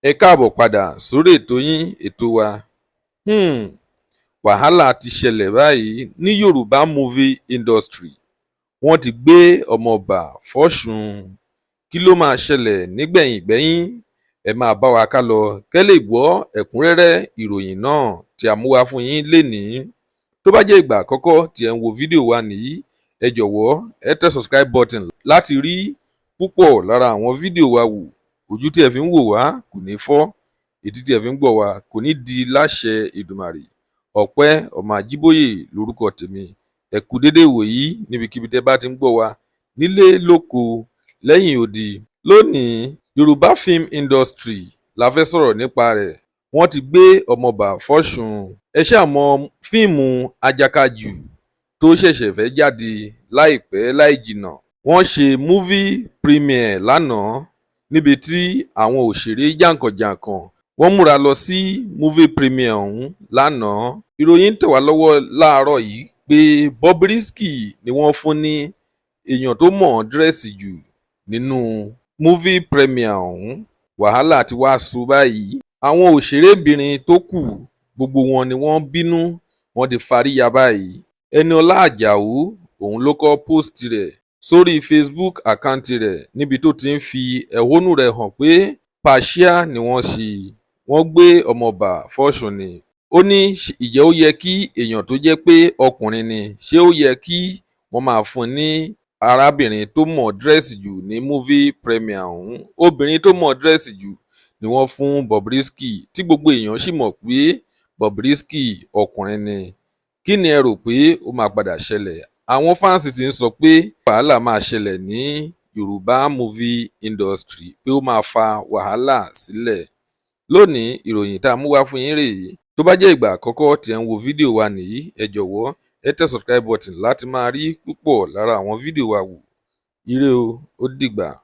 Ẹ káàbọ̀ padà sórí ètò yín, ètò wa. Wàhálà ti ṣẹlẹ̀ báyìí ní Yorùbá movie industry. Wọ́n ti gbé ọmọọba fọ́sùn. Kí ló máa ṣẹlẹ̀ nígbẹ̀yìn gbẹ́yín? Ẹ máa bá wa ká lọ kẹ́ lè gbọ́ ẹ̀kúnrẹ́rẹ́ ìròyìn náà tí a mú wá fún yín lénìí. Tó bá jẹ́ ìgbà àkọ́kọ́ tí ẹ̀ ń wo fídíò wa nìyí, ẹ jọ̀wọ́ ẹ tẹ subscribe button láti rí púpọ̀ lára àwọn fídíò wa wò. Ojú tí ẹ fi ń wò wá kò ní fọ́, etí tí ẹ fi ń gbọ́ wá kò ní di láṣẹ Èdùmàrè. Ọpẹ́ ọmọ Àjíbóyè lórúkọ tèmi. Ẹ kú dédé ìwòyí níbikíbi tẹ́ bá ti ń gbọ́ wá, nílé, lóko, lẹ́yìn odi. Lónìí, Yorùbá film industry la fẹ́ sọ̀rọ̀ nípa rẹ̀. Wọ́n ti gbé ọmọọba fọ́sùn. Ẹ ṣáà mọ fíìmù Ajakajù tó ṣẹ̀ṣẹ̀ fẹ́ jáde láìpẹ́ láì jìnnà. Wọ́n ṣe movie premiere lánàá níbi tí àwọn òṣèré jàǹkànjàǹkàn wọ́n múra lọ sí movie premiere ọ̀hún lánàá. Ìròyìn tẹ̀ wá lọ́wọ́ láàárọ̀ yìí pé Bobrisky ni wọ́n fún ní èèyàn tó mọ̀ ọ́n dress jù nínú movie premiere ọ̀hún. Wàhálà tí wàá sọ báyìí. Àwọn òṣèrébìnrin tó kù, gbogbo wọn ni wọ́n bínú, wọ́n ti fárígá báyìí. Eniola Ajáò, òun ló kọ́ post rẹ̀ sórí Facebook account rẹ̀ níbi tó ti ń fi ẹ̀hónú rẹ̀ hàn pé pàṣíà ni wọ́n ṣe, wọ́n gbé ọmọọba fọ́sùn ni. Ó ní ìjẹ́ ó yẹ kí èèyàn tó jẹ́ pé ọkùnrin ni, ṣé ó yẹ kí wọ́n máa fún ní arábìnrin tó mọ̀ dress jù ní movie premiere ọ̀hún? Obìnrin tó mọ̀ dress jù ni wọ́n fún Bobrisky, tí gbogbo èèyàn sì mọ̀ pé Bobrisky ọkùnrin ni. Kí ni ẹ rò pé ó máa padà ṣẹlẹ̀? Àwọn fans ti ń sọ pé wàhálà máa ṣẹlẹ̀ ní Yorùbá movie industry, pé ó máa fa wàhálà sílẹ̀. Lónìí, ìròyìn tá a mú wá fún yín rèé. Tó bá jẹ́ ìgbà àkọ́kọ́ tí ẹ ń wo fídíò wa nìyí, ẹ jọ̀wọ́ ẹ tẹ subscribe button láti máa rí púpọ̀ lára àwọn fídíò wa wò. Ire o, ó dìgbà.